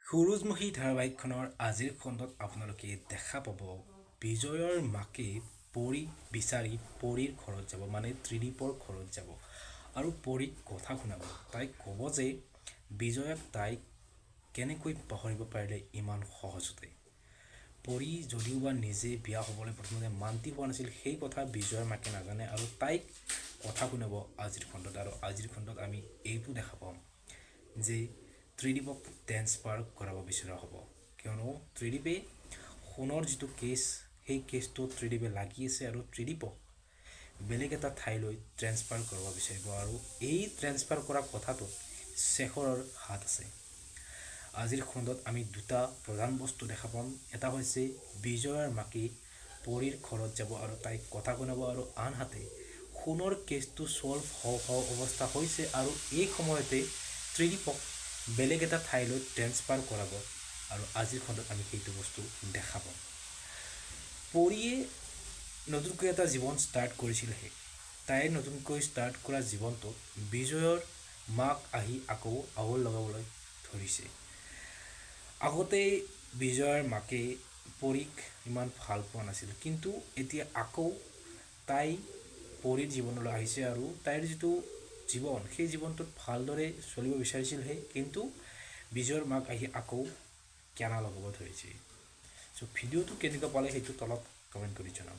সূৰুযমুখী ধাৰাবাহিকখনৰ আজিৰ খণ্ডত আপোনালোকে দেখা পাব বিজয়ৰ মাকে পৰীক বিচাৰি পৰীৰ ঘৰত যাব, মানে ত্ৰিদীপৰ ঘৰত যাব আৰু পৰীক কথা শুনাব। তাইক ক'ব যে বিজয়ক তাই কেনেকৈ পাহৰিব পাৰিলে ইমান সহজতে। পৰী যদিওবা নিজে বিয়া হ'বলৈ প্ৰথমতে মান্তি হোৱা নাছিল, সেই কথা বিজয়ৰ মাকে নাজানে আৰু তাইক কথা শুনাব আজিৰ খণ্ডত। আৰু আজিৰ খণ্ডত আমি এইটো দেখা পাম যে ত্ৰিদীপক ট্ৰেন্সফাৰ কৰাব বিচৰা হ'ব, কিয়নো ত্ৰিদীপে সোণৰ যিটো কেছ, সেই কেছটোত ত্ৰিদীপে লাগি আছে আৰু ত্ৰিদীপক বেলেগ এটা ঠাইলৈ ট্ৰেন্সফাৰ কৰাব বিচাৰিব আৰু এই ট্ৰেন্সফাৰ কৰা কথাটোত শেখৰৰ হাত আছে। আজিৰ খণ্ডত আমি দুটা প্ৰধান বস্তু দেখা পাম। এটা হৈছে বিজয়ৰ মাকে পৰীৰ ঘৰত যাব আৰু তাইক কথা শুনাব, আৰু আনহাতে সোণৰ কেছটো ছল্ভ হওঁ হওঁ অৱস্থা হৈছে আৰু এই সময়তে ত্ৰিদীপক বেলেগ এটা ঠাইলৈ ট্ৰেন্সফাৰ কৰাব আৰু আজিৰ খণ্ডত আমি সেইটো বস্তু দেখা পাম। পৰীয়ে নতুনকৈ এটা জীৱন ষ্টাৰ্ট কৰিছিলহে, তাই নতুনকৈ ষ্টাৰ্ট কৰা জীৱনটোত বিজয়ৰ মাক আহি আকৌ আউল লগাবলৈ ধৰিছে। আগতে বিজয়ৰ মাকে পৰীক ইমান ভাল পোৱা নাছিল, কিন্তু এতিয়া আকৌ তাই পৰীৰ জীৱনলৈ আহিছে আৰু তাইৰ যিটো জীৱন, সেই জীৱনটোত ভালদৰে চলিব বিচাৰিছিলহে, কিন্তু বিজয়ৰ মাক আহি আকৌ কেনা লগাব ধৰিছে। চ' ভিডিঅ'টো কেনেকুৱা পালে সেইটো তলত কমেণ্ট কৰি জনাব।